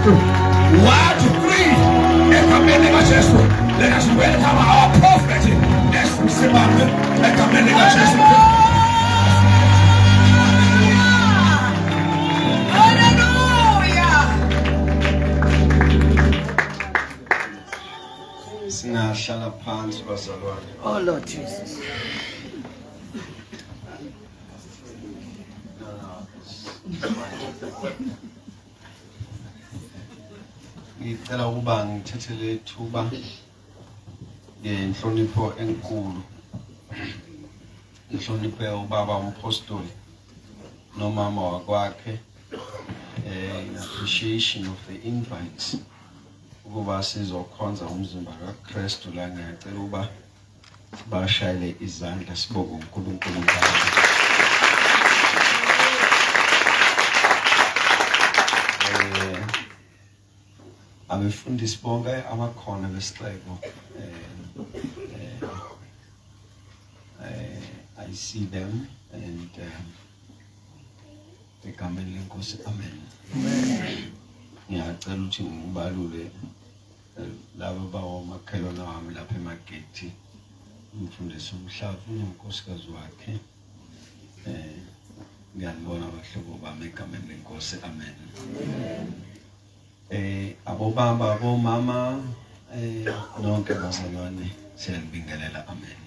1 2 3 egameni likaJesu. Let us welcome our prophet esimsibambe egameni likaJesu. Hallelujah. Singahlala phansi bazalwane. Oh Lord Jesus. Ngicela ukuba ngithathele ithuba ngenhlonipho enkulu. Ngihloniphe ubaba umpostoli nomama wakwakhe in appreciation of the invite ukuba sizokhonza umzimba kaKristu la. Ngiyacela ukuba sibashayele izandla sibonge uNkulunkulu ngabo. Abefundisi bonke abakhona besixeko, I see them and egameni lenkosi, amen. Ngiyacela ukuthi ngibalule laba bawomakhelwane wami lapha emagethi, umfundisi uMhlavu nonkosikazi wakhe. Ngiyanibona abahlobo bami egameni lenkosi, amen. Abobaba, abomama, nonke bazalwane, siyanibingelela, amen.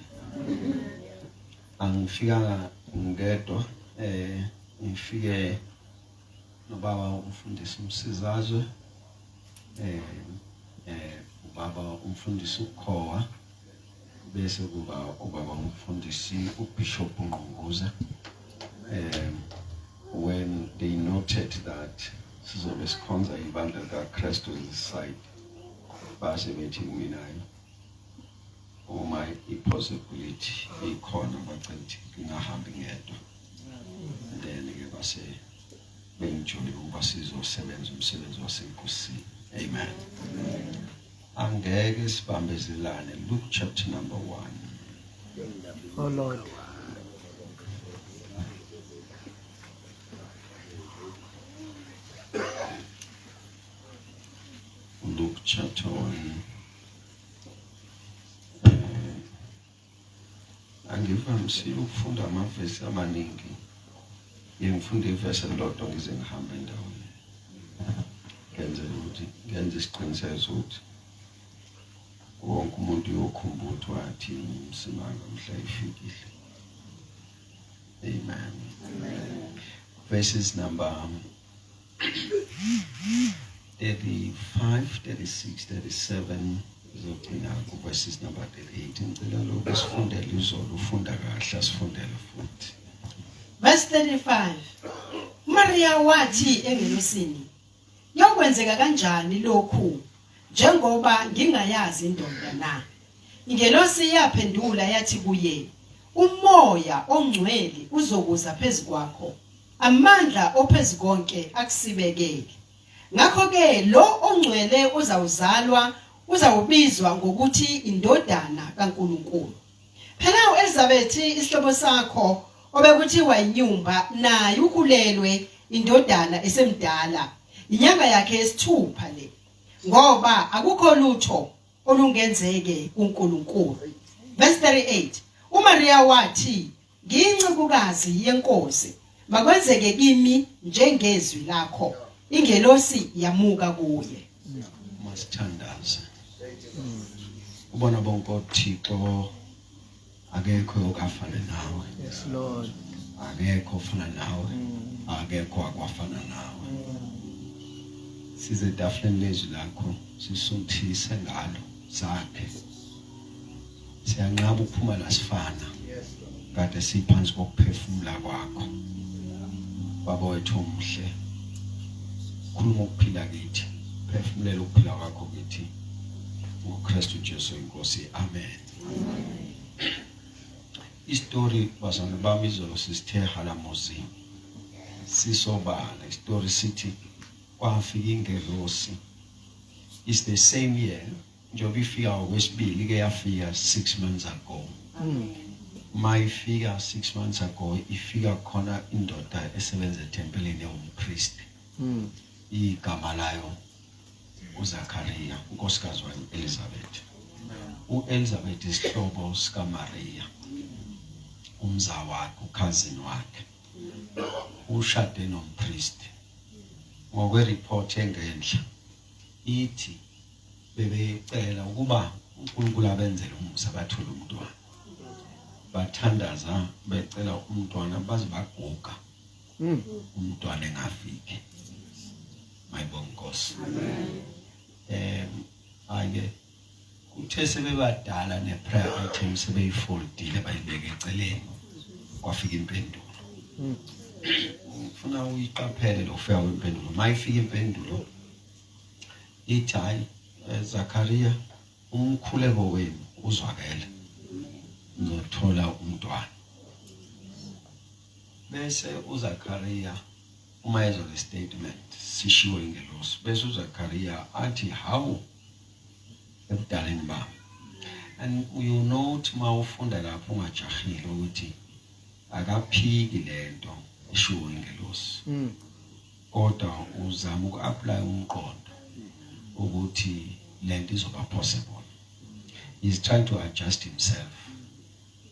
Angifikanga ngedwa, ngifike nobaba umfundisi uMsizazwe, ubaba umfundisi uKhowa, bese kuba ubaba umfundisi uBishop Ngqunguza. When they noted that sizobe sikhonza ibandla likaKristu this side, base bethi kumina uma i-possibility ikhona bacela ukuthi ngingahambi ngedwa, then ke base bengijoyine ukuba sizosebenza umsebenzi wasenkosini, amen. Angeke sibambezelane. Luke chapter number 1. Oh Lord. Luke chapter 1. Angivamisile ukufunda amavesi amaningi. Ngiye ngifunde ivesi elilodwa ngize ngihambe endaweni. Ngenzela ukuthi ngenze isiqiniseko sokuthi wonke umuntu uyokhumbula ukuthi wathini uMsimanga mhla efikile. Amen. Verses number 35, 36, 37, izogcina ku-verses number 38. Ngicela lokhu sifundele izolo, ufunda kahle, asifundele futhi. Verse 35. Maria wathi engelosini, "Yokwenzeka kanjani lokhu njengoba ngingayazi indoda na?" Ingelosi yaphendula yathi kuye, "Umoya ongcwele uzokuza phezu kwakho, amandla ophezukonke akusibekele. Ngakho-ke lo ongcwele uzawuzalwa uzawubizwa ngokuthi indodana kaNkulunkulu. Phela uElizabeth isihlobo sakho obekuthiwa inyumba naye ukhulelwe indodana esemdala. Inyanga yakhe yesithupha le. Ngoba akukho lutho olungenzeke kuNkulunkulu." Verse 38. UMaria wathi, "Ngiyincekukazi yenkosi, makwenzeke kimi njengezwi lakho." Ingelosi yamuka kuye. Masithandaze. Ubona bonke oThixo, akekho okafana nawe. Yes Lord. Akekho ofana nawe. Akekho akwafana nawe. Size etafuleni lezwi lakho, sisunthise ngalo sakhe. Siyanqaba ukuphuma la sifana. Kade siphansi kokuphefumula kwakho. Baba wethu omuhle, khuluma ukuphila kithi, phefumulela ukuphila kwakho kithi ngoKristu Jesu inkosi, amen. Isitori bazalwane bami izolo sisithe halamuzi sisobala. Isitori sithi kwafika ingelosi. It's the same year njengoba ifika okwesibili ke, yafika 6 months ago. Mayifika 6 months ago, ifika khona indoda esebenza ethempelini ewumpriest, igama layo uZakaria unkosikazi wakhe Elizabeth. UElizabeth isihlobo sikaMaria, umza wakhe, ucousin wakhe. Ushade nompriest. Ngokwe-report engenhla ithi bebecela ukuba uNkulunkulu abenzele umusa bathole umntwana. Bathandaza becela umntwana baze baguga. Umntwana engafiki. Mayibonga Nkosi. Amen. Ake kuthe sebebadala ne prayer item sebeyifoldile bayibeka eceleni kwafika impendulo. Ngifuna uyiqaphele lo kufika kwempendulo. Mayifika impendulo ithi hayi Zakaria umkhuleko wenu uzwakele nizothola umntwana. Bese uZakaria uma ezwa le statement sishiwo ingelosi bese uZakaria athi hawu ebudaleni bami. And you note mawufunda lapho ungajahile ukuthi akaphiki lento eshiwo ingelosi. Kodwa uzama uku-apply umqondo ukuthi lento izoba possible. He's trying to adjust himself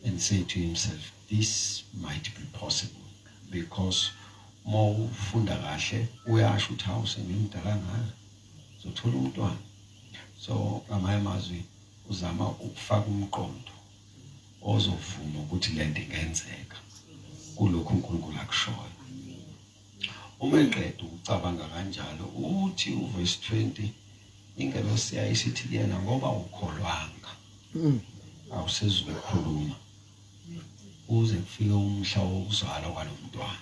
and say to himself this might be possible because uma ufunda kahle uyasho ukuthi hawu sengimdala ngaka zothola umntwana. So ngamanye amazwi uzama ukufaka umqondo ozovuma ukuthi lento ingenzeka kulokhu uNkulunkulu akushoyo. Uma eqeda ukucabanga kanjalo uthi uverse 20 ingelosi yayisithi kuyena ngoba ukholwanga awusezukukhuluma uze kufike umhla wokuzalwa kwalomntwana.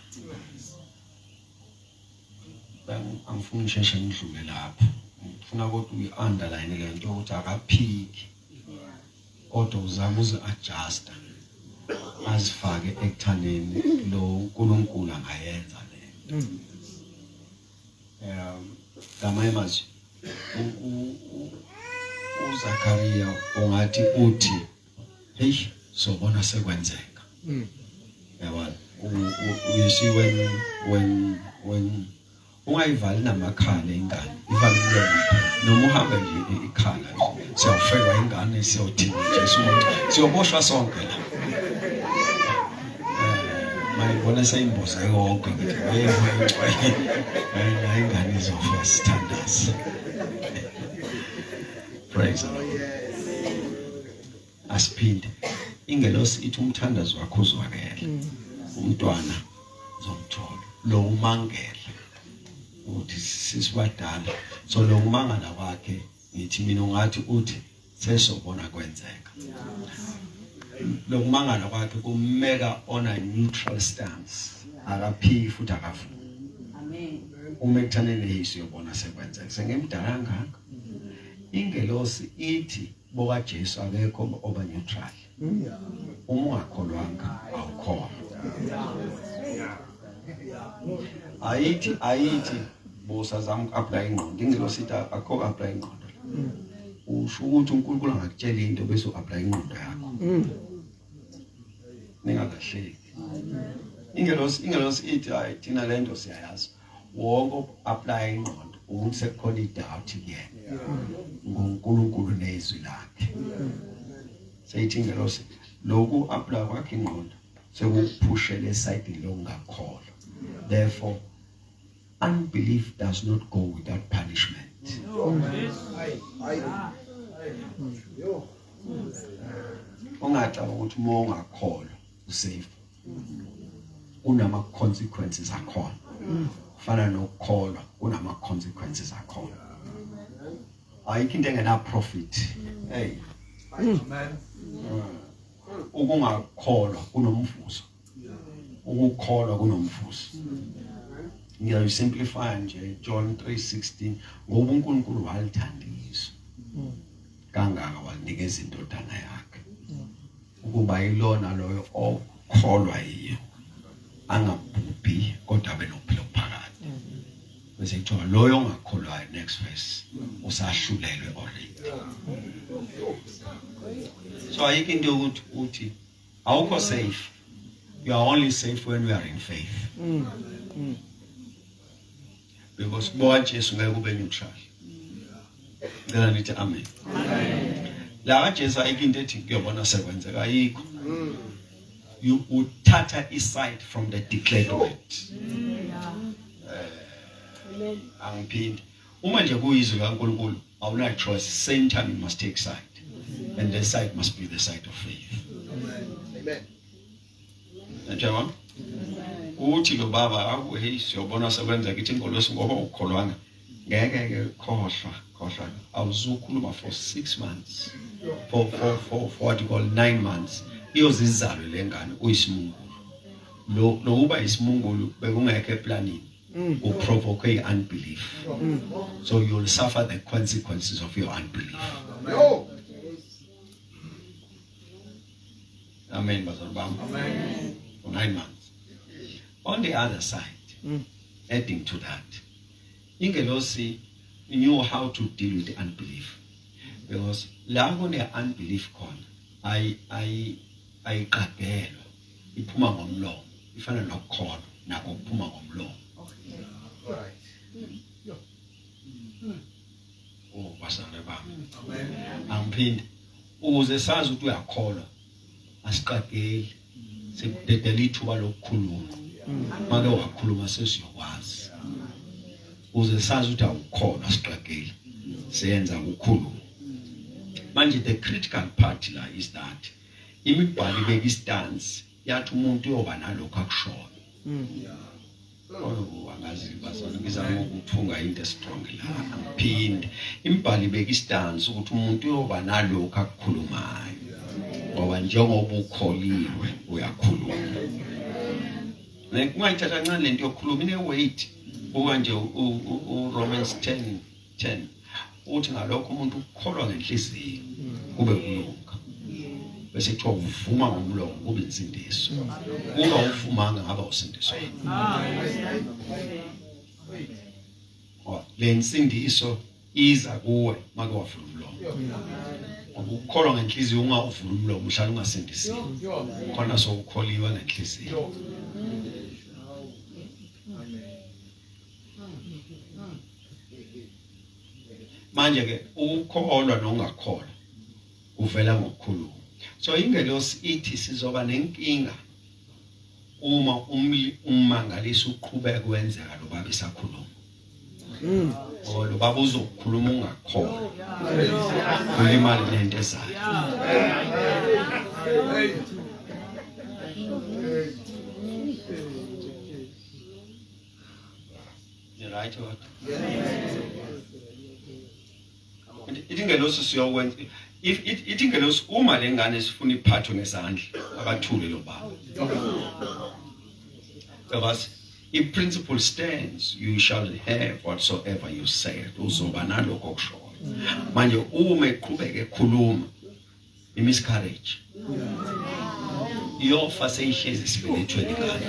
Angifuni ngisheshe ngidlule lapho, ngifuna kodwa uyi-underline le nto ukuthi akaphiki kodwa uzama uzi-adjusta azifake ekuthaneni lo uNkulunkulu angayenza le nto. Ngamanye amazwi uZakaria ungathi uthi hey sobona sekwenzeka. Yabona you see when ungayivali namakhala ingane ivale umlomo noma uhambe nje ikhala siyafelwa ingane siyothini Jesu siyoboshwa sonke la. Mayibona seyimboze yonke ngithi hey ingane izofa sithandaze. Praise the Lord. Asiphinde ingelosi ithi umthandazo wakho uzwakele umntwana uzomthola lo umangela ukuthi sisibadala so lo umangala kwakhe ngithi mina ungathi uthi sesobona kwenzeka lo kumangala kwakhe kumeka on a neutral stance akaphiki futhi akavumi. Amen. Uma ekuthaneni Yesu uyobona sekwenzeka sengimdala kangaka. Ingelosi ithi boka Jesu akekho oba neutral. Uma ungakholwanga awukholwa. Ayithi bosa zama uku-apply ingqondo. Ingelosi ithi akho apply ingqondo. Usho ukuthi uNkulunkulu angakutshela into bese u-apply ingqondo yakho. Ningalahleki. Ingelosi ithi hayi thina lento siyayazi. Wonke apply ingqondo ukuthi sekukhona idoubt kuyena. NgoNkulunkulu nezwi lakhe. Seyithi ingelosi lokhu apply kwakhe ingqondo sekuphushele esayidini lokungakholwa. Therefore unbelief does not go without punishment. Ungacabanga ukuthi uma ungakholwa usafe. Kunama consequences akhona. Kufana nokukholwa kunama consequences akhona. Ayikho into engena profit. Hey. Amen. Ukungakholwa kunomvuzo. Ukukholwa kunomvuzo. Ngiyayisimplify nje John 3:16 ngoba uNkulunkulu walithanda izwe kangaka walinikeza indodana yakhe ukuba ilona loyo okholwa yiyo angabhubhi kodwa abe nokuphila okuphakade. Bese kuthiwa loyo ongakholwayo next verse usahlulelwe already. So ayikho into yokuthi uthi awukho safe. You are only safe when we are in faith. Because boka Jesu ngeke ube neutral. Ngicela nithi amen. La kaJesu ayikho into ethi kuyobona sekwenzeka ayikho. You uthatha iside from the declared word. Eh, angiphindi. Uma nje kuyizwi kaNkulunkulu awuna choice, same time you must take side. And the side must be the side of faith. Amen. Njengoba uthi lo baba awu hey siyobona sekwenzeka ithi ingolosi ngoba ukholwanga ngeke ke khohlwa khohlwa awuzukhuluma for 6 months for what you call 9 months iyozizalwe lengane uyisimungulu lo lokuba isimungulu bekungekho eplanini uprovoke i-unbelief so you'll suffer the consequences of your unbelief. Yo. Amen bazalwane bami. Amen. For 9 months. On the other side, adding to that, ingelosi knew how to deal with the unbelief. Because la kune unbelief khona ayi ayi ayiqagelwa iphuma ngomlomo ifana nokukholwa nako kuphuma ngomlomo. Right. Oh bazalwane bami. Amen. Angiphinde ukuze sazi ukuthi uyakholwa asiqageli sikudedela ithuba lokukhuluma make wakhuluma sesiyokwazi ukuze sazi ukuthi awukholwa asiqageli siyenza ukukhuluma. Manje the critical part la is that imibhalo ibeka istance yathi umuntu uyoba nalokho akushoyo. Oh angazi bazalwane ngizama ukuthunga into estrong la angiphinde. Imibhalo ibeka istance ukuthi umuntu uyoba nalokho akukhulumayo ngoba njengoba ukholiwe uyakhuluma. Ungayithatha kancane lento yokukhuluma ine weight. Buka nje uRomans 10:10 uthi ngalokho umuntu ukukholwa ngenhliziyo kube kulunga bese kuthiwa uvuma ngomlomo kube insindiso. Uma uvumanga ngaba usindiswa. Le nsindiso iza kuwe make wavula umlomo. Ngoba ukukholwa ngenhliziyo ungawuvula umlomo uhlala ungasindisiwe. Khona sokukholiwe ngenhliziyo. Manje ke ukukholwa nokungakholwa kuvela ngokukhuluma. So ingelosi ithi sizoba nenkinga uma ummangaliso uqhubeka wenzeka lo baba esakhuluma. Oh lo baba uzokhuluma ungakholwa. Ulimali lento ezayo. Ni right what? Ithi ingelosi siyokwenza if ithi ingelosi uma lengane sifuna iphathwe ngezandla abathule lo baba. Because if principle stands you shall have whatsoever you say uzoba nalokho okushoyo. Manje uma eqhubeka ekhuluma imiscarriage iyofa seyihlezi esibelethweni ingane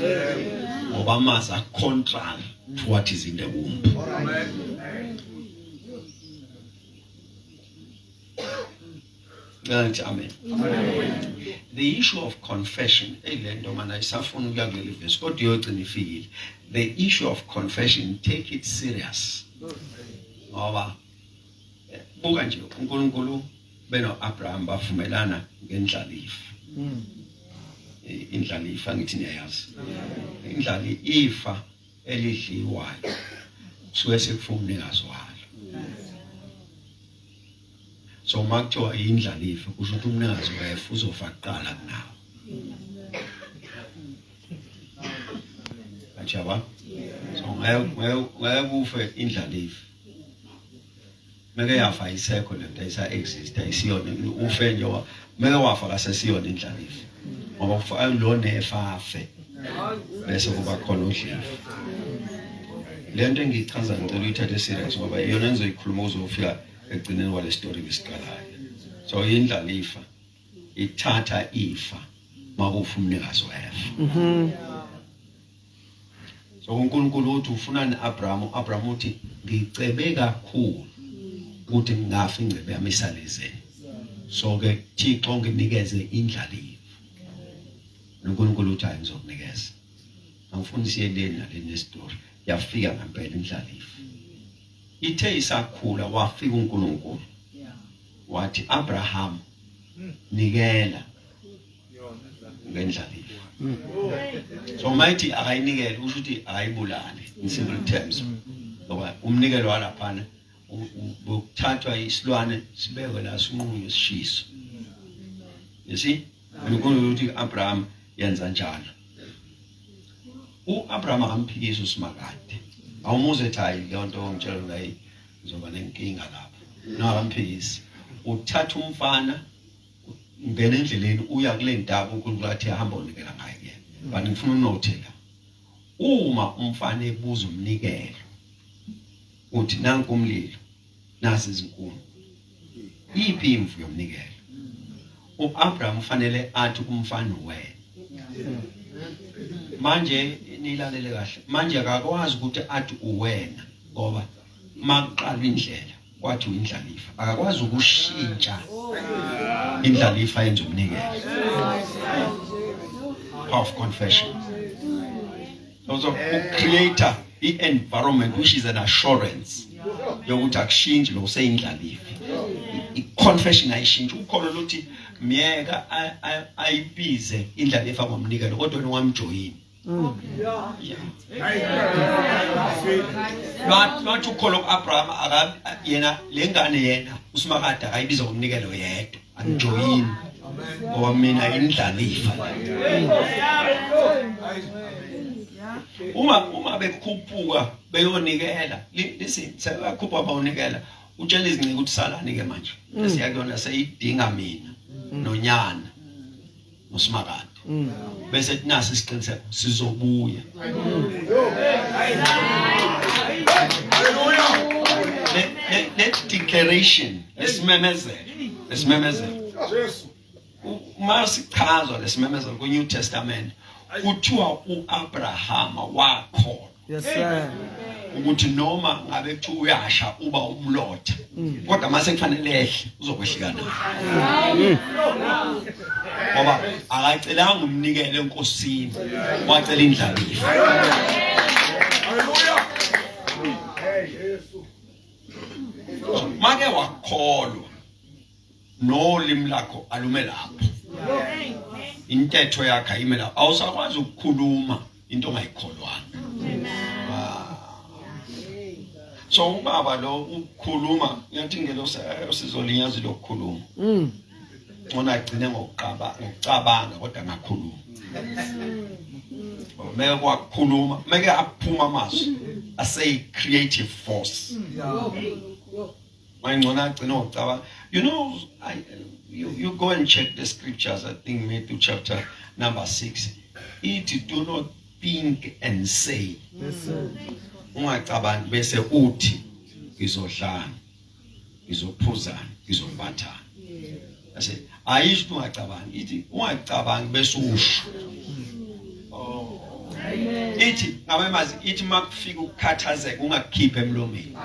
ngoba amazwi acontrol to what is in the womb. Ngathi amen. The issue of confession elento mana isafuna ukuya kuleli verse kodwa iyogcina ifikile. The issue of confession, take it serious. Ngoba buka nje uNkulunkulu beno Abraham bavumelana ngendlalifa. Indlalifa ngithi niyayazi. Indlali ifa elidliwayo kusuke sekufuna umnikazi walo. So uma kuthiwa indlalifa kusho ukuthi umnikazi wefa uzofa kuqala kunawo. Ajaba. So ngeke kufe indlalifa. Meke yafa ayisekho lento ayisa exist ayisiyona ufe nje meke wafa kasesiyona indlalifa. Ngoba lo nefa afe bese kuba khona udlifa. Lento engiyichaza ngicela uyithathe serious ngoba iyona engizoyikhuluma uzofika ekugcineni kwale story ngisiqalayo. So indlalifa ithatha ifa makufa umnikazi wefa. So uNkulunkulu uthi ufunani Abraham, Abraham uthi ngicebe kakhulu ukuthi ngingafa ingcebe yami isalezeni. So ke Thixo nginikeze indlalifa. uNkulunkulu uthi hayi ngizokunikeza. Angifuni siye le nale nestory. Yafika ngempela indlalifa. Ithe isakhula wafika uNkulunkulu. Wathi Abraham nikela ngendlalifa. So mayithi akayinikele kusho ukuthi akayibulale in simple terms. Ngoba umnikelo walaphana bokuthathwa isilwane sibekwe la sinqunywe sishiswe. You see? uNkulunkulu uthi Abraham yenza njalo. uAbraham akamphikisi uSimakade. Awumuze ethi hayi leyo nto ongitshela ngayi ngizoba nenkinga lapha. No akamphikisi. Uthatha umfana ungena endleleni uya kule ntaba uNkulunkulu athi hamba unikela ngayo kuyena. But ngifuna unothe la. Uma umfana ebuza umnikelo uthi nanku umlilo nasi izinkuni iphi imvu yomnikelo uAbraham ufanele athi kumfana wena manje nilalele kahle manje akakwazi ukuthi athi uwena ngoba makuqala indlela kwathi uyindlalifa akakwazi ukushintsha indlalifa yenza umnikelo power of confession so ucreator i-environment which is an assurance yokuthi akushintshi lo useyindlalifa i-confession ayishintshi ukholo luthi myeka ayibize indlalifa ngomnikelo kodwa wena ungamjoyini lwathi ukholo ku-abraham yena le ngane yena usimakade akayibiza ngomnikelo yedwa angijoyini ngoba mina indlalifa uma uma bekhuphuka beyonikela listen sebakhuphuka bawunikela utshela izinceku ukuthi salani ke manje esiya kuyona seyidinga mina nonyana usimakade bese nasi isiqiniseko sizobuya le declaration lesimemezelo lesimemezelo uma sichazwa lesimemezelo ku New Testament kuthiwa uAbrahama wakholwa Yes sir. Ukuthi noma ngabe kuthiwa uyasha uba umlotha kodwa mase kufanele ehle uzokwehlika naye. Ngoba akacelanga umnikelo enkosini wacela indlalifa. Hallelujah. Hey Jesu. Make wakholwa nolimi lakho alume lapho intetho yakhe ayime lapho awusakwazi ukukhuluma into ongayikholwanga so ubaba lo ukukhuluma ngiyathi ngelosi sizolinyazi lokukhuluma ngona agcine ngokuqaba ngokucabanga kodwa angakhuluma meke kwakukhuluma meke aphuma amazwi asey creative force Mayingcono agcine ngokucabanga. You know, I, you, you go and check the scriptures, I think Matthew chapter number 6. It do not think and say. Yes, sir. Ungacabangi bese uthi ngizodlana, ngizophuzana, ngizombathana. Ase ayisho ungacabangi, ithi ungacabangi bese usho. Oh. Ithi ngabe mazi ithi makufika ukukhathazeka ungakukhipha emlomeni.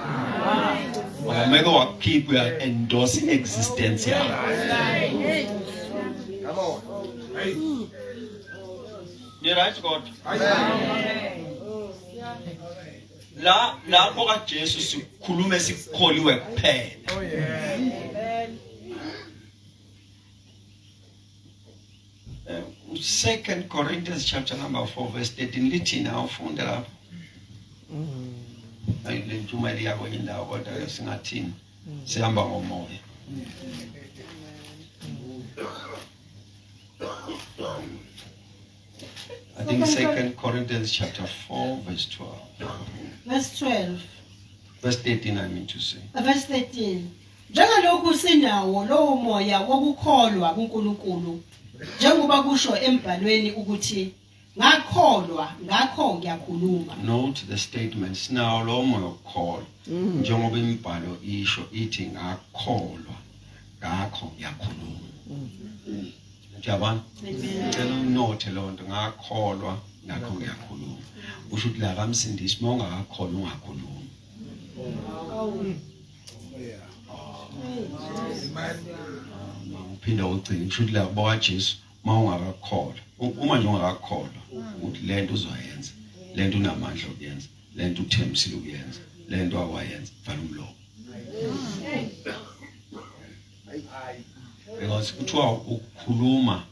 Ngoba meke wakukhipha uya endorse existence yakho. Come on. Hey. Ni right God? La lapho kaJesu sikhulume sikukholiwe kuphela. Oh yeah. Second Corinthians chapter number 4 verse 13 lithini awufunde lapho. Ayi le ntshumayelo iya kwenye indawo kodwa ke singathini sihamba ngomoya. I think Second Corinthians chapter 4 verse 12. Verse 12. Verse 13 I mean to say. Verse 13. Njengalokhu sinawo lowo moya wokukholwa kuNkulunkulu njengoba kusho embhalweni ukuthi ngakholwa ngakho ngiyakhuluma. Note the statement sinawo lowo moya wokukholwa njengoba imibhalo isho ithi ngakholwa ngakho ngiyakhuluma. Uyabona? Ngicela unothe leyo nto ngakholwa ngakho ngiyakhuluma. Usho ukuthi la kamsindisi uma ungakakholwa ungakhulumi. Uphinde ugcine kusho ukuthi la kubo kaJesu uma ungakakholwa uma nje ungakakholwa ukuthi lento uzoyenza lento unamandla okuyenza lento uthembisile ukuyenza Lento awayenza vala umlomo. Because kuthiwa ukukhuluma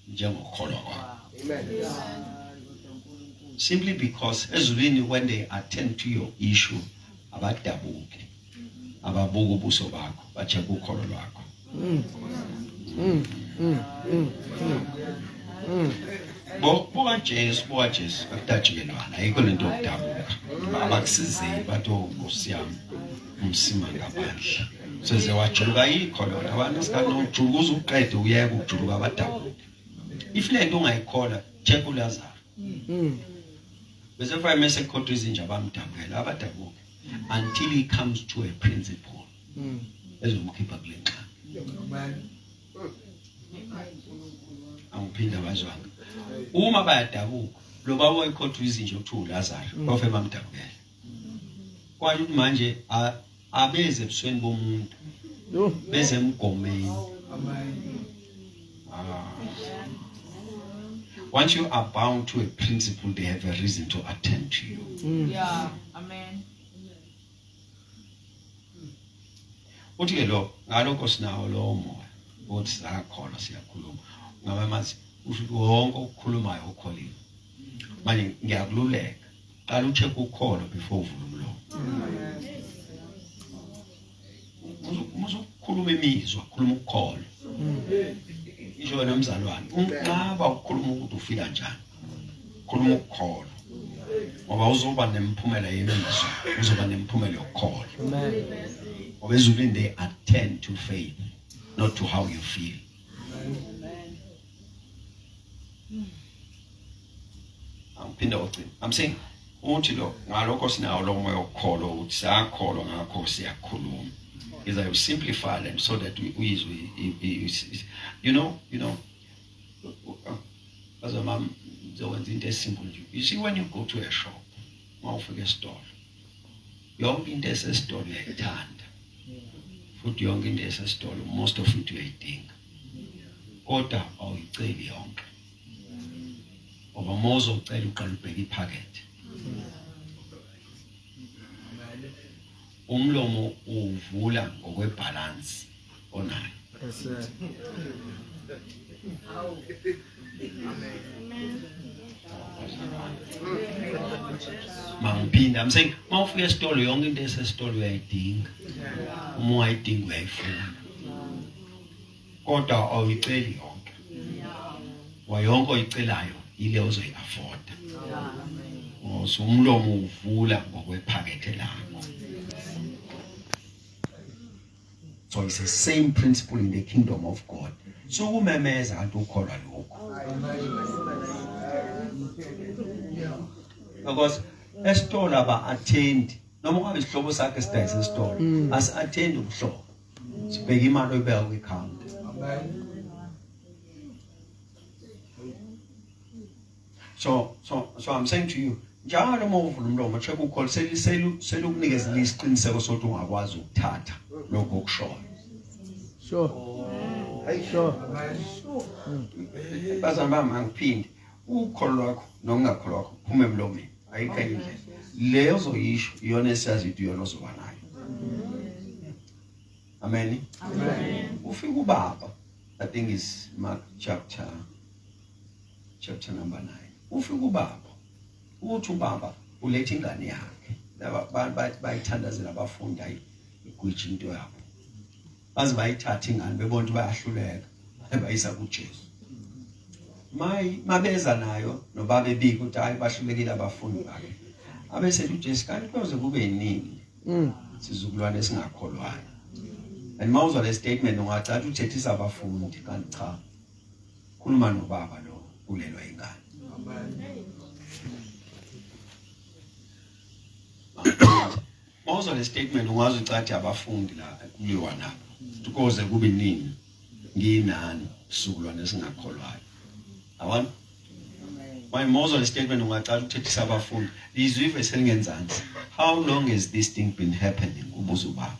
njengokukholwa kwakho. Amen. Simply because ezulwini when they attend to your issue abadabuki. Ababuka ubuso bakho, bacheck ukholo lwakho. Buka Jesu, buka Jesu, akudatshikelwana, ayikho lento yokudabuka. Abakusizeli bathi oh Nkosi yami umsima ngaphandle. Seze wajuluka ayikho lona. Abantu isikhathi nokujuluka uze uqede uyeke ukujuluka abadabuke. If lento ungayikhola, check uLazarus. Bese fike mase kodwa izinja bamdabukela abadabuke until he comes to a principle. Ezomkhipha kule ngxaki. Angiphinda bazwanga. Uma bayadabuka lo baba oyikhotha izinja okuthiwa uLazarus bafe bamdabukela. Kwathi ukuthi manje abeze ebusweni bomuntu beze emgomeni. Once you are bound to a principle, they have a reason to attend to you. Yeah, amen. Uthi ke lo ngalokho sinawo lowo moya uthi sakholwa siyakhuluma. Ngabe mazi usho ukuthi wonke okukhulumayo ukholiwe. Manje ngiyakululeka. Qala ucheck ukholo before uvula umlomo. Musukukhuluma imizwa, khuluma ukukholo. Isho wena mzalwane, unqaba ukukhuluma ukuthi ufila njani. Khuluma ukukholo. Ngoba uzoba nemiphumela yemizwa, uzoba nemiphumela yokukholwa. Amen. Ngoba ezulwini they attend to faith, not to how you feel. Angiphinda ogcina. I'm saying uthi lo ngalokho sinawo lo moya wokukholwa ukuthi sakholwa ngakho siyakhuluma. Is I will simplify them so that we uyizwe you know bazama ngizokwenza into esimple nje. You see when you go to a shop, mawufika esitolo, yonke into esesitolo uyayithanda. Futhi yonke into esesitolo most of it uyayidinga. Kodwa awuyiceli yonke. Ngoba uma uzocela uqala ubheka iphakethe. Umlomo uvula ngokwebalance onayo. Yes sir. Mangiphinda, I'm saying mawufika esitolo yonke into esesitolo uyayidinga. Uma ungayidingi uyayifuna. Kodwa awuyiceli yonke. Wayonke oyicelayo ile ozoyi-afforda. So umlomo uvula ngokwephakethe lakho. So it's the same principle in the kingdom of God. So ukumemeza kanti ukholwa lokho. Because esitolo aba attend noma ungabe isihlobo sakhe sidayisa esitolo as attend ubuhlobo. Sibheka imali oyibeka kwi-account. So I'm saying to you, njalo uma uvula umlomo check ukholo selukunikeza isiqiniseko sokuthi ungakwazi ukuthatha lokho okushoyo. Sure. Sure. Bazalwane bami angiphinde ukholo lwakho nokungakholwa kwakho kuphuma emlomeni ayikho enye indlela. Leyo ozoyisho iyona esiyazi ukuthi iyona ozoba nayo. Amen. Amen. Ufika ubaba, I think is Mark chapter number 9. Ufika ubaba, uthi ubaba uletha ingane yakhe. Laba bayithandazela abafundi ayigwiji into yabo. Baze bayithatha ingane bebona ukuthi bayahluleka, bayisa kuJesu. Mabeza nayo nobaba ebika ukuthi hayi bahlulekile abafundi bakhe. Abese uJesu kanti kuyoze kube yinini? Sizukulwane esingakholwayo. And mawuzwa le statement ungacathi uthethisa abafundi kanti cha. Khuluma nobaba lo kulelwa ingane. Mawuzwa le statement ungaze ucathi abafundi la kuliwa nabo. Kuze kube nini? Nginani sizukulwane esingakholwayo. Yabona? Manje mawuzwa le statement ungacala ukuthethisa abafundi. Lizwe ivesi elingenzansi. How long has this thing been happening? Ubuza ubaba.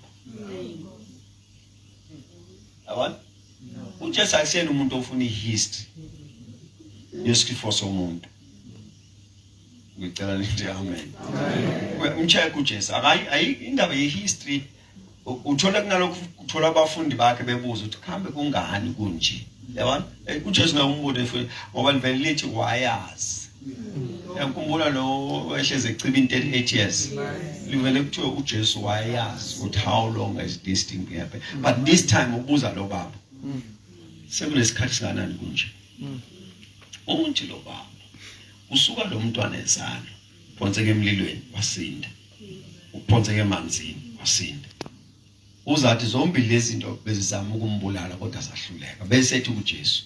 Yabona? uJesu akusiyena umuntu ofuna ihistory yesifo somuntu. Ngicela nithi amen. Umcheck uJesu akayi ayi indaba yehistory uthola kunalokhu uthola abafundi bakhe bebuza ukuthi kuhambe kungani kunje. Yabona? Eh, uJesu naye umbude futhi ngoba livele lithi wayazi. Uyakhumbula lo wehleze eciba in 38 years. Livele kuthiwe uJesu wayazi ukuthi how long has this thing been happening. But this time ubuza lo baba. Sekunesikhathi singanani kunje. Uthi lo baba Usuka lo mntwana ezalwa, uphonseke emlilweni wasinda. Uphonseke emanzini wasinda. Uzathi zombili lezi zinto bezizama ukumbulala kodwa zahluleka. Bese ethi kuJesu,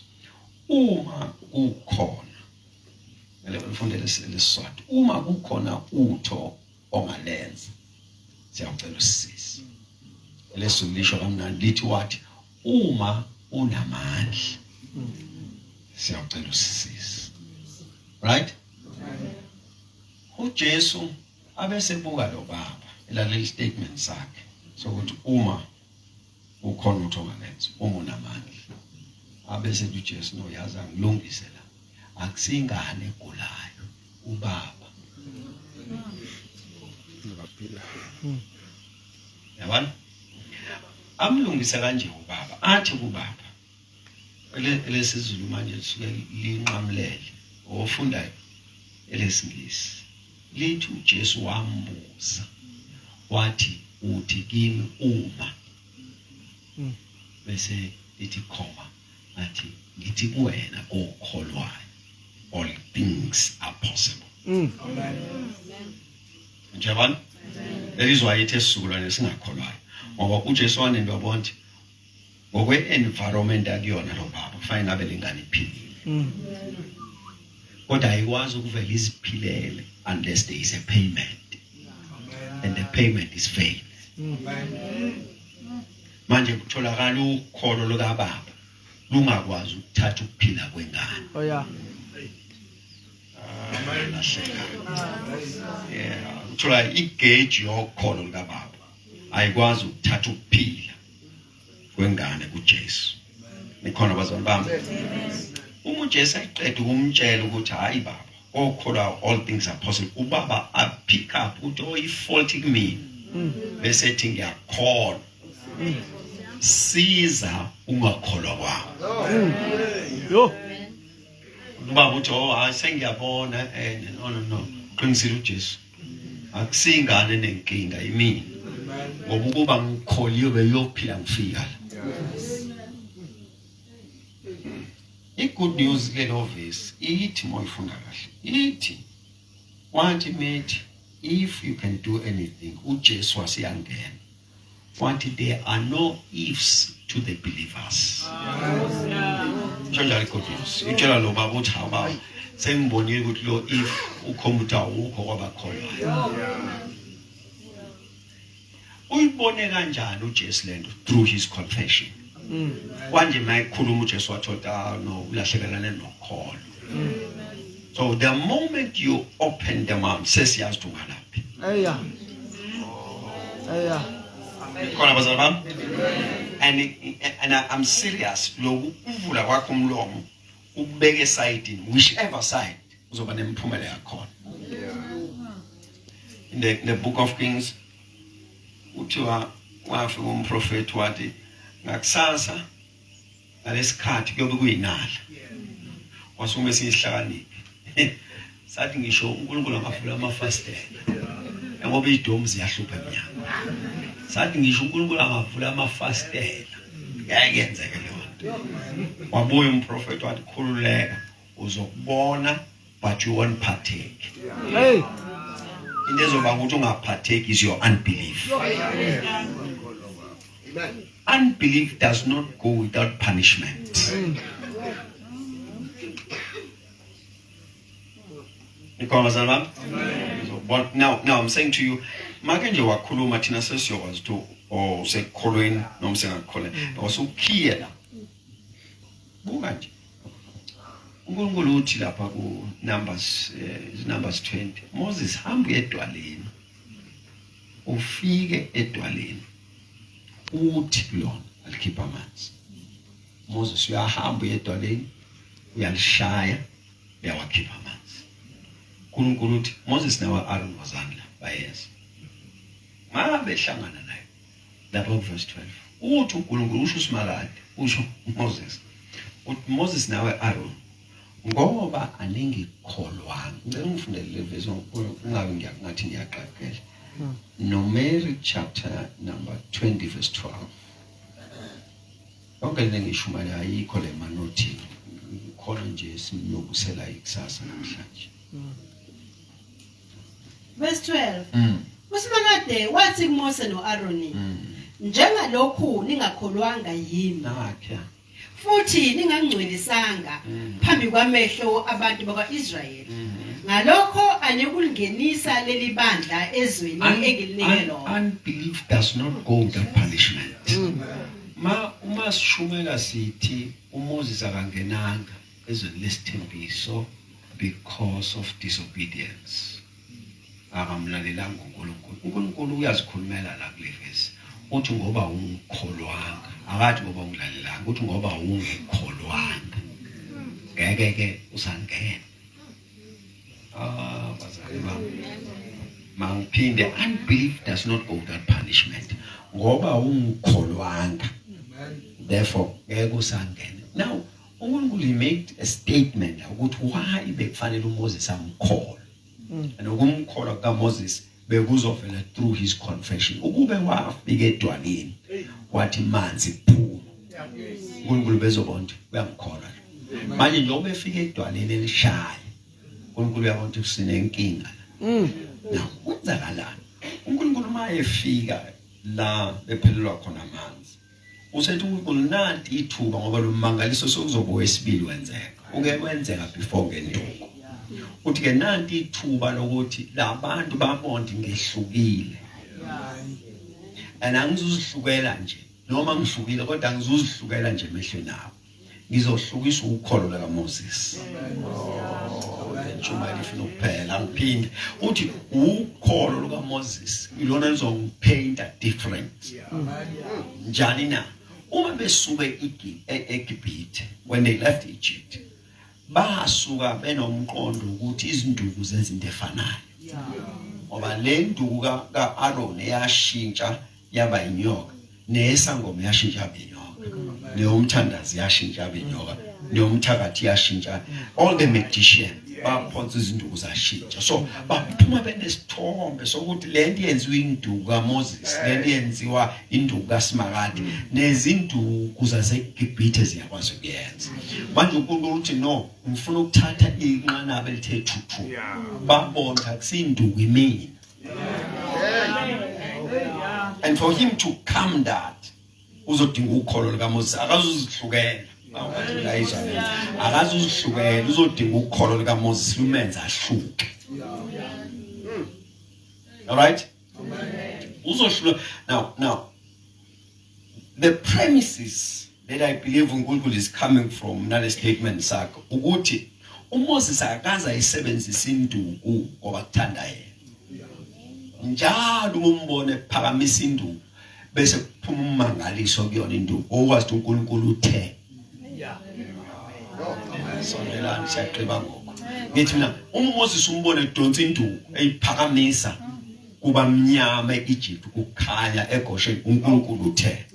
uma kukhona ngale ngifunde lesiswati, uma kukhona utho ongalenza siyacela usisize. Leso lisho kamnandi lithi wathi uma unamandla siyacela usisize right uJesu abesebuka lo baba elalela statement sakhe sokuthi uma ukhona uthi ongalenza uma unamandla abese uJesu no yazi angilungise la akusingane egulayo ubaba Ngaphila. Yabona? Amlungisa kanje ubaba, athi kubaba elesiZulu manje lisuke linqamulele ofundayo elesingisi lithi uJesu wambuza wathi uthi kimi uma bese lithi khoma athi ngithi kuwena kokholwayo all things are possible Amen. Njabani? That is why ithe sizukulwane singakholwayo. Ngoba uJesu wanento yabona ukuthi ngokwe environment akuyona lo baba kufanele ngabe lengane iphilile. Kodwa ayikwazi ukuvela iziphilele unless there is a payment. And the payment is faith. Manje kutholakala ukholo lukababa lungakwazi ukuthatha ukuphila kwengane. Oh yeah. Lahleka. Yeah, uthola igauge yokholo likababa ayikwazi ukuthatha ukuphila kwengane kuJesu. Nikhona bazalwane bami? Uma uJesu ayiqeda ukumtshela ukuthi hayi baba okholwa all things are possible ubaba a pick up ukuthi oh ifault kumina bese ethi ngiyakholwa siza ungakholwa kwami Yo. Ubaba uthi oh hayi sengiyabona eh no no no uqinisile uJesu akusingane nenkinga imina ngoba ukuba ngikholiwe beyophila ngifika la i-good news kulelo verse ithi uma uyifunda kahle ithi wathi methi if you can do anything uJesu wasiyangena wathi there are no ifs to the believers isho njalo i-good news itshela lo baba uthi hawu baba sengibonile ukuthi lo if ukhomba ukuthi awukho kwabakholwayo uyibone kanjani uJesu lento through his confession kwanje mayekhuluma uJesu wathi ah no ulahlekelane nokholo so the moment you open the mouth sesiyazi ukuthi ungalaphi Eya. Eya. Khona bazalwane bami and I'm serious lokhu kuvula kwakho umlomo ukubeka esayidini whichever side uzoba nemiphumela yakhona in the book of Kings kuthiwa wafika umprofeti wathi ngakusasa ngalesikhathi kuyobe kuyinala kwasukume esinye isihlakaniphi sathi ngisho uNkulunkulu angavula amafasitela ngoba izidomu ziyahlupha emnyango sathi ngisho uNkulunkulu angavula amafasitela ngeke yenzeke leyo nto wabuya umprofeti wathi khululeka uzokubona but you won't partake Hey. Into ezoba ukuthi ungaphatheki is your unbelief. Unbelief does not go without punishment. Nikhona bazalwane bami? Uzobona now I'm saying to you make nje wakhuluma thina sesiyokwazi ukuthi oh usekukholweni noma usengakukholweni because ukhiye la. Buka nje. uNkulunkulu uthi lapha ku Numbers Numbers 20 Moses hamba uye edwaleni ufike edwaleni uthi kulona alikhipha amanzi Moses uyahamba uye edwaleni uyalishaya uyawakhipha amanzi. uNkulunkulu uthi Moses nawe Aaron wozani la bayeza mabehlangana naye lapha kuverse 12 uthi uNkulunkulu usho uSimakade usho uMoses uthi Moses nawe Aaron ngoba aningikholwanga ngicela ungifundele le verse ungabe ngiyakungathi ngiyaqagela Numeri chapter number 20 verse 12 Yonke lento engiyishumayela ayikho le manothini khona nje simlungisela ikusasa namhlanje. Verse 12. Usimakade wathi kuMose noAroni, Njengalokhu ningakholwanga yimi. Nakhe. Futhi ningangcwelisanga phambi kwamehlo abantu bakwaIsrayeli. Ngalokho anikulingenisa leli bandla ezweni engilinike lona. Unbelief does not go without punishment. Ma uma sishumela sithi uMoses akangenanga ezweni lesithembiso because of disobedience. Akamlalelanga uNkulunkulu. uNkulunkulu uyazikhulumela la kule verse. Uthi ngoba ungikholwanga. Akathi ngoba ungilalelanga, uthi ngoba ungikholwanga. Ngeke ke usangena. Ah, bazali bami. Mangiphinde unbelief does not go without punishment. Ngoba ungikholwanga. Therefore ngeke usangene. Now uNkulunkulu he made a statement la ukuthi why bekufanele uMoses amkholwe. Nokumkholwa kukaMoses bekuzovela through his confession. Ukube wafika edwaleni wathi manzi phuma. uNkulunkulu bezobona ukuthi uyamkholwa. Manje njengoba efika edwaleni elishaya uNkulunkulu uyabona ukuthi sinenkinga la. Now kwenzakalani? uNkulunkulu uma efika la bephelelwa khona amanzi usethi uNkulunkulu nanti ithuba ngoba lo mmangaliso sekuzoba owesibili wenzeka uke wenzeka before ngenduku uthi ke nanti ithuba lokuthi labantu babonde ngehlukile and angizuzihlukela nje noma ngihlukile kodwa angizuzihlukela nje emehlweni abo ngizohlukisa ukholo likaMoses oh, le ntshumayelo ifuna ukuphela angiphinde uthi ukholo lukaMoses ilona lizongipainta different njani na uma besuke eGibhithe when they left Egypt basuka benomqondo ukuthi izinduku zenza into efanayo ngoba le nduku ka-Aaron eyashintsha yaba inyoka neyesangoma yashintsha yaba inyoka neyomthandazi yashintsha yaba inyoka neyomthakathi yashintsha all the magician baphonsa izinduku zashintsha so baphuma benesithombe sokuthi le nto yenziwa induku kaMoses le nto yenziwa induku kaSimakade nezinduku zaseGibhithe ziyakwazi ukuyenza manje uNkulunkulu uthi no ngifuna ukuthatha inqanaba elithe thuthu babona akusinduku imina And for him to come that uzodinga ukholo likaMoses akazuzihlukela awukathi ngayizwa le akazuzihlukela uzodinga ukholo likaMoses lumenze ahluke all right uzohlula now now the premises that I believe uNkulunkulu is coming from nale statement sakho ukuthi uMoses akaze ayisebenzise induku ngoba kuthanda yena njalo uma umbone phakamisa induku bese kuphuma ummangaliso kuyona induku okwazi ukuthi uNkulunkulu uthe sondelani siyagqiba ngoku ngithi mina uma uMoses umbone edonsa induku eyiphakamisa kuba mnyama eEgypt kukhanya eGoshen uNkulunkulu uthe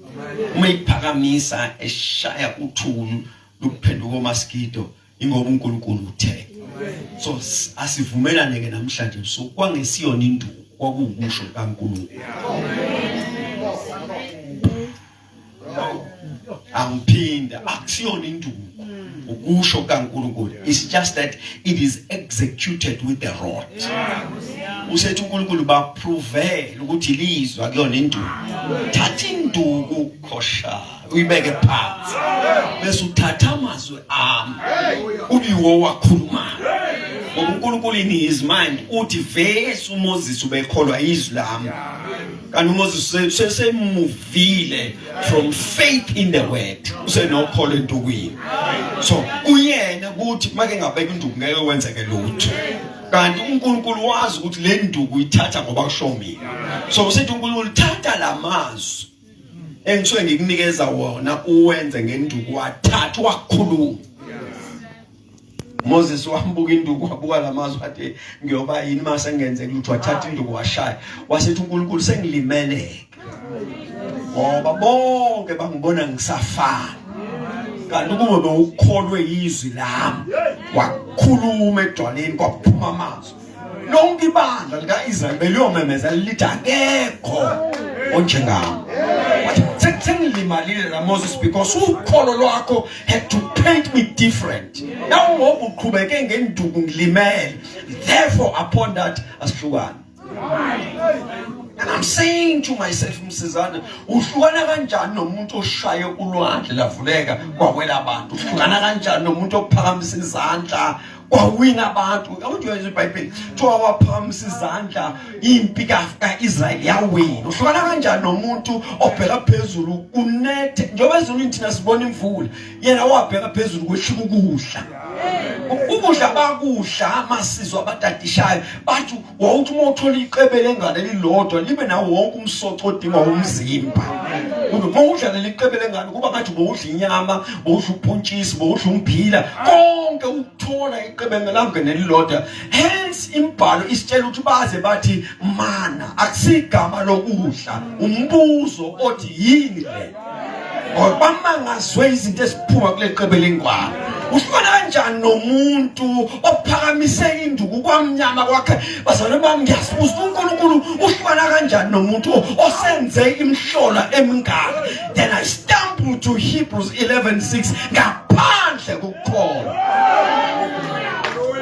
uma iphakamisa eshaya uthulu luphenduka omaskito ingoba uNkulunkulu uthe so asivumelane ke namhlanje so kwangesiyona induku kwakuwukusho kaNkulunkulu angiphinda akusiyona induku ukusho kaNkulunkulu it's just that it is executed with the rod usethi uNkulunkulu baprovele ukuthi lizwa kuyona induku thatha induku khosha uyibeke phansi bese uthatha amazwi ami ubiwo wakhuluma ngoba uNkulunkulu in his mind uthi vese uMoses ubekholwa izwi lami kanti uMoses sesemuvile from faith in the word usenokholo endukwini so kuyena ukuthi make ngabeka induku ngeke kwenzeke lutho kanti uNkulunkulu wazi ukuthi le nduku uyithatha ngoba kusho mina so usethi uNkulunkulu thatha lamazwi engisuke ngikunikeza wona uwenze ngenduku wathatha wakhuluma Moses wambuka induku wabuka lamazwi athi ngiyoba yini mase ngenzeka lutho wathatha induku washaya wasethi uNkulunkulu sengilimeleke ngoba bonke bangibona ngisafana kanti ukube bewukholwe izwi lami wakhuluma edwaleni kwaphuma amazwi lonke ibandla lika-Israyeli beliyomemeza lithi akekho onjengami wathi sengilimalile la Moses because ukholo lwakho had to paint me different now ngoba uqhubeke ngenduku ngilimele therefore upon that asihlukane And I'm saying to myself msizane uhlukana kanjani nomuntu oshaye ulwandle lavuleka kwawela abantu uhlukana kanjani nomuntu ophakamisa izandla kwawina abantu awuthi uyayizwa iBhayibheli kuthiwa waphakamisa izandla impi kaIsrael yawina uhlukana kanjani nomuntu obheka phezulu kunethe njengoba ezulwini thina sibona imvula yena wabheka phezulu kwehlika ukudla ukudla bakudla amasizwe abatadishayo bathi wawuthi uma uthola iqebe lengane lilodwa libe nawo wonke umsoco odingwa umzimba uma udla leli qebe lengane kuba ngathi bowudla inyama bowudla ubhontshisi bowudla umphila konke ukuthola iqebe ngelangene lilodwa hence imibhalo isitshela ukuthi baze bathi mana akusigama lokudla umbuzo othi yini le ngoba bamangazwe izinto eziphuma kule qebe lengwane uhlukana kanjani nomuntu ophakamise induku kwamnyama kwakhe bazalwane bami ngiyasibuza uNkulunkulu uhlukana kanjani nomuntu osenze imihlola emingaka then i stumble to Hebrews 11:6 ngaphandle kokukholwa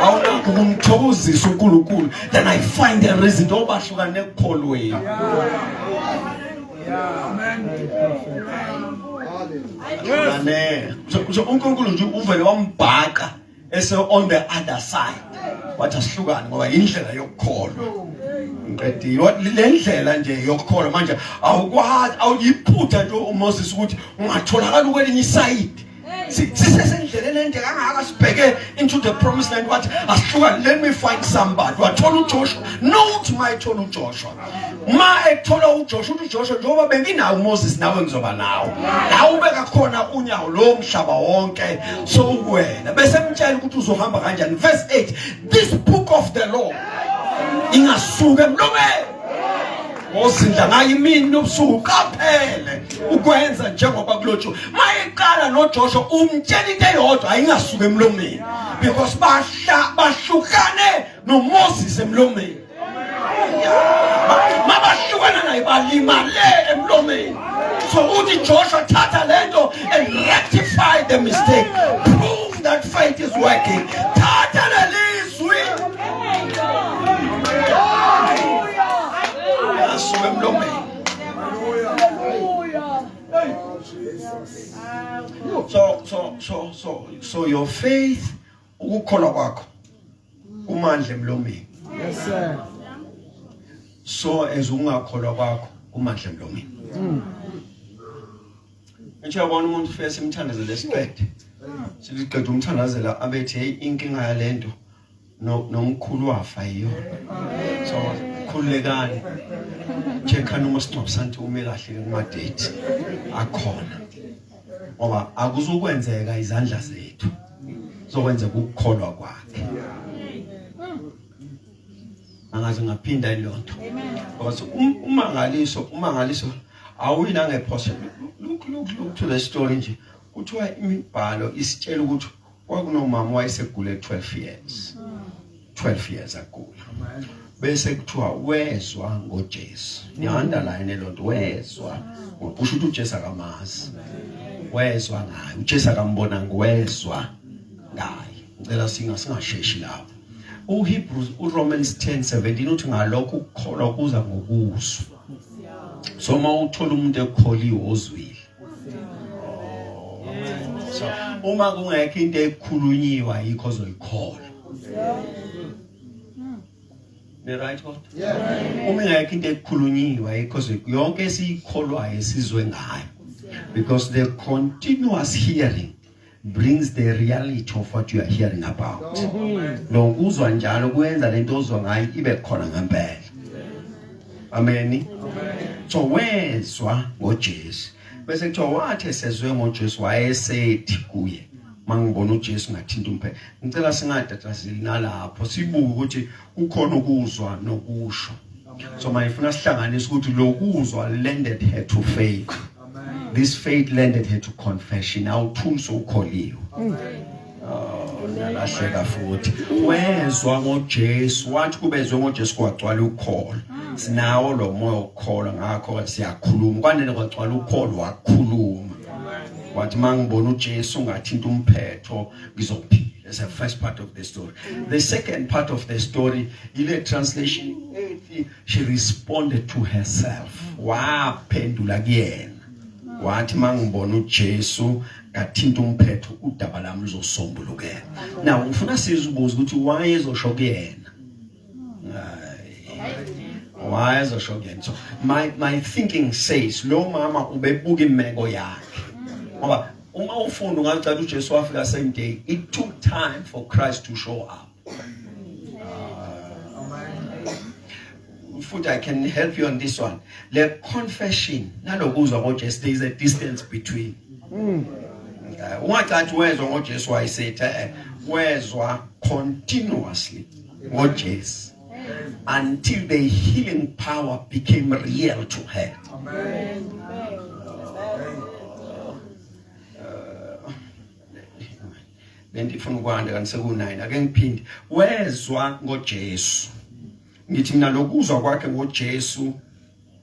awunakho ukumthokozisa uNkulunkulu then i find a reason obahlukane ekukholweni Amen. So uNkulunkulu nje uvele wambhaqa ese on the other side. Wathi asihlukane ngoba indlela yokukholwa. Ngiqedile. Le ndlela nje yokukholwa manje awukwazi awuyiphutha nje uMoses ukuthi ungatholakala ukwelinye isayidi. Sisesendleleni ende kangaka sibheke into the promised land wathi asihlukane let me find somebody wathola uJoshua note mayithola uJoshua ma ethola uJoshua uthi uJoshua njengoba benginawo uMoses nawe ngizoba nawo la ubeka khona unyawo lo mhlaba wonke so ukuwena bese mtshela ukuthi uzohamba kanjani verse 8 this book of the law ingasuka emlomeni ozindla ngayo imini nobusuku qaphele ukwenza njengoba kulotshwe mayeqala noJoshua umtshela into eyodwa ayingasuka emlomeni because bahla bahlukane noMoses emlomeni mabahlukana naye balimale emlomeni so uthi Joshua thatha lento and rectify the mistake prove that faith is working thatha lelizwi yasuka emlomeni so so so so so your faith ukukholwa kwakho kumandla emlomeni yes sir so as ungakholwa kwakho kumandla emlomeni Ngisho yabona umuntu ufike simthandazele siqede siliqede umthandazela abethi hey inkinga yalento nomkhulu wafa yiyo so khululekani check-ani uma singcwabisana ume kahle kuma date akhona ngoba akuzukwenzeka izandla zethu zokwenzeka ukukholwa kwakhe angaze ngaphinda ilonto because um, umangaliso umangaliso awuyi nangephose look look look to the story nje kuthiwa imibhalo isitshela ukuthi kwakunomama wayesegule 12 years 12 years agula bese kuthiwa wezwa ngoJesu ngiyandaline lonto wezwa kusho ukuthi uJesu akamazi wezwa ngaye uJesu akambona ngwezwa ngaye ngicela singashingasheshi lapho uHebrews uRomans 10:17 uthi ngalokho ukukholwa kuza ngokuzwa so uma uthola umuntu ekholiwe ozwile so uma kungekho into ekhulunyiwa yikho ozoyikholwa ni right kodwa uma ingekho into ekhulunyiwa yikho yonke esiyikholwayo esizwe ngayo because the continuous hearing brings the reality of what you are hearing about nokuzwa njalo kuyenza lento ozwa ngayo ibe khona ngempela amen so wezwa ngoJesu bese kuthiwa wathi esezwe ngoJesu wayesethi kuye Mangibona uJesu ngathinta umphetho. Ngicela singatatazeli nalapho sibuke ukuthi kukhona ukuzwa nokusho. So mayifuna sihlanganise ukuthi lokuzwa landed her to faith. This faith landed her to confession. Awuthuli sowukholiwe. Oh, nalahleka futhi. Wezwa ngoJesu, wathi kubezwe ngoJesu kwagcwala ukholo. Sinawo lo moya wokukholwa ngakho siyakhuluma. Kwanele kwagcwala ukholo wakhuluma. Wathi mangibona uJesu ngathinta umphetho ngizophila. That's the first part of the story. The second part of the story, ile translation ethi she responded to herself. Waphendula kuyena. Wathi mangibona uJesu ngathinta umphetho udaba lami luzosombulukela. Now ngifuna sizibuze ukuthi why ezosho kuyena. Why ezosho kuyena. So my thinking says lo mama ubebuka imeko yakhe. Ngoba uma ufunda ungacela uJesu wafika same day. It took time for Christ to show up. Futhi I can help you on this one. Le confession nalokuzwa ngoJesu there is a distance between. Ungacathi wezwa ngoJesu wayesethi wezwa continuously ngoJesu until the healing power became real to her. Amen. Lento ifuna ukwanda kanti seku9 ake ngiphinde. Wezwa ngoJesu. Ngithi mina lokuzwa kwakhe ngoJesu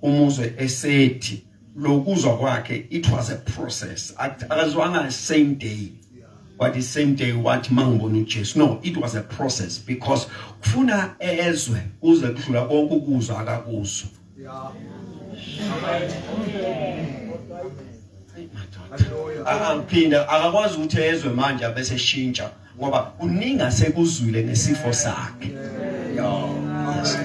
umuzwe esethi lokuzwa kwakhe it was a process. Akazwanga same day. But the same day wathi mangibona uJesu. No, it was a process because kufuna ezwe kuze kudlula konke ukuzwa akakuzwa. Angiphinda akakwazi ukuthi ezwe manje abese shintsha ngoba kuningi asekuzwile ngesifo sakhe. Yo, yes.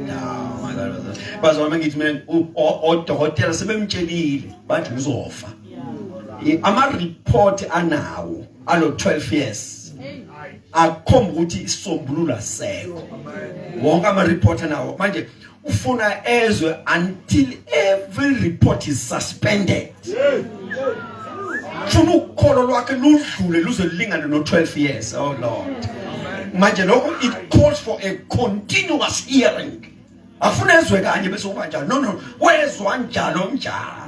No, my God. Bazoma ngithi mina odokotela sebemtshelile bathi uzofa. Ama report anawo alo 12 years akhomba ukuthi isombululo asekho. Wonke ama report anawo manje ufuna ezwe until every report is suspended. Funa ukholo lwakhe ludlule luze lulingane no 12 years. Oh Lord. Manje lokho it calls for a continuous hearing. Afuna ezwe kanye bese kuba njalo. No no, wezwa njalo njalo.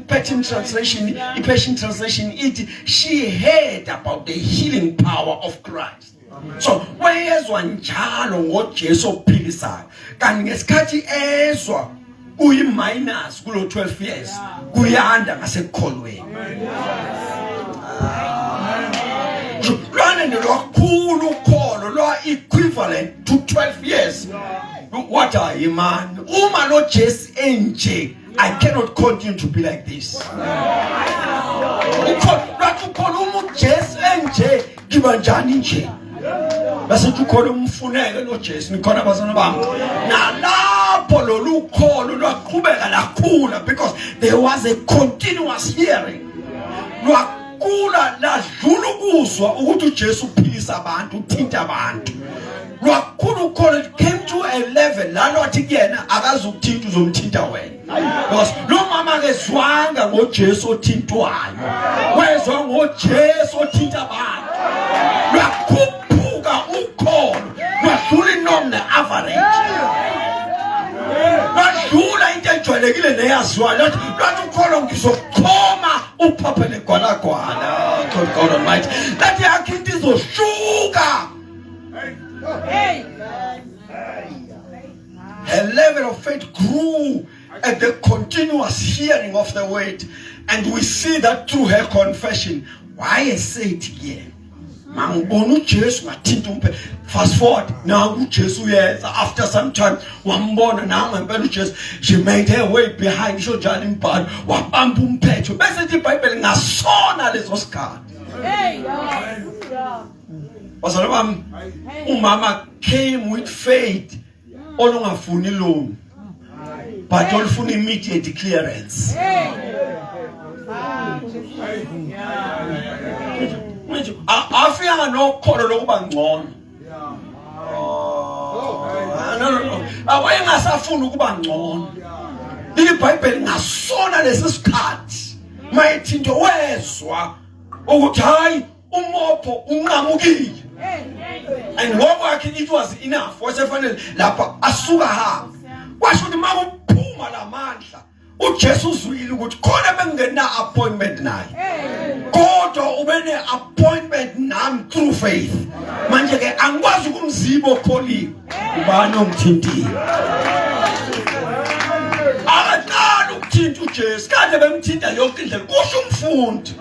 Passion translation, i-Passion translation ithi she heard about the healing power of Christ. So wayezwa njalo ngoJesu ophilisayo. Kanti ngesikhathi ezwa kuyi minus kulo 12 years kuyanda ngasekukholweni. Lwana nolwakhulu ukholo lwa equivalent to 12 years. What are you man? Uma lo Jesu enje, I cannot continue to be like this. Ukholo lwathi ukholo uma uJesu enje ngiba njani nje? Bese ukholo umfuneke lo Jesu nikhona bazana bami. Nalapho lolu kholo lwaqhubeka lakhula because there was a continuous hearing. Lwakhula ladlula ukuzwa ukuthi uJesu uphilisa abantu, uthinta abantu. Lwakhula ukholo it came to a level la lwathi kuyena akazukuthinta uzomthinta wena. Because lo mama akezwanga ngoJesu othintwayo. Wezwa ngoJesu othinta abantu. Lwakhuphuka ukholo, lwadlula inorm ne-average. Lwadlula into ejwayelekile neyaziwayo. Lwathi ukholo ngizokuchoma uphaphe negwalagwala. Oh, God Almighty. Lathi yakho into izoshuka. Hey. Her level of faith grew at the continuous hearing of the word, and we see that through her confession. Wayesethi kuyena, mangibona uJesu ngathinta umphe. Fast forward, now uJesu uyeza. After some time wambona nangu ngempela uJesu. She made her way behind, isho njalo imibhalo, wabamba umphetho. Bese ithi iBhayibheli ngasona leso sikhathi. Hey. Bazalwane bami, umama came with faith olungafuni loan but olufuna immediate clearance. Manje afika nokholo lokuba ngcono. No no no, awayengasafuni ukuba ngcono. IBhayibheli ngasona lesi sikhathi mayithinto wezwa. Ukuthi hayi umopho unqamukile. And ngokwakhe it was enough. Wasefanele lapha asuka hamba. Kwasho ukuthi makuphuma lamandla uJesu uzwile ukuthi khona bengena appointment naye kodwa ubene appointment nami through faith manje ke angikwazi ukumziba okholiwe ubani ongithintile akaqali ukuthinta uJesu kade bemthinta yonke indlela kusho umfundi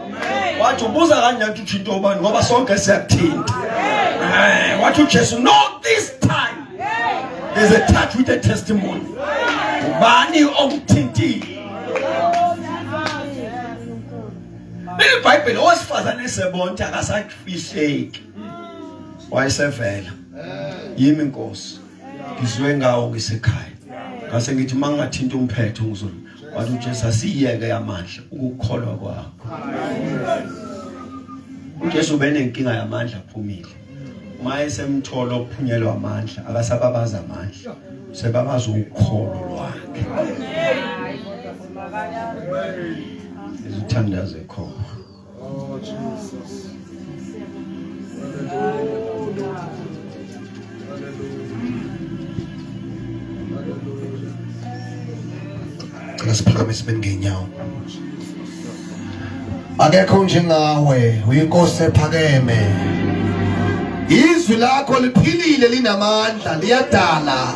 wathi ubuza kanjani ukuthi uthinta ubani ngoba sonke siyakuthinta eh wathi uJesu no this time There's a touch with a testimony. Ubani ongithintile? IBhayibheli owesifazane esebonke akasafihleki. Wayesevela. Yimi inkosi. Ngizwe ngawo ngisekhaya. Ngase ngithi mangingathinta umphetho ngizolo. Wathi uJesu asiyeke amandla ukukholwa kwakho. uJesu ubenenkinga yamandla aphumile. Uma esemthola okuphunyelwa amandla akasababaza amandla sebabaza ukholo lwakhe. Izithandazo ekhona. Oh Jesus. Cela siphakamise simeni ngeenyawo. Akekho njengawe, uyinkosi ephakeme. Izwi lakho liphilile linamandla, liyadala.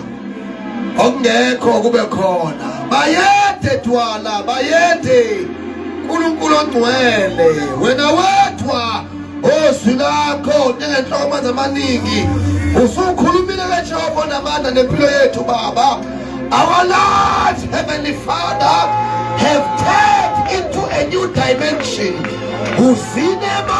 Okungekho kube khona. Bayede Dwala, bayede. uNkulunkulu ongcwele, wena wedwa ozwi lakho njengenhloko amanzi amaningi. Usukhulumile kaJehova namandla nempilo yethu baba. Our Lord Heavenly Father have tapped into a new dimension. Uzinema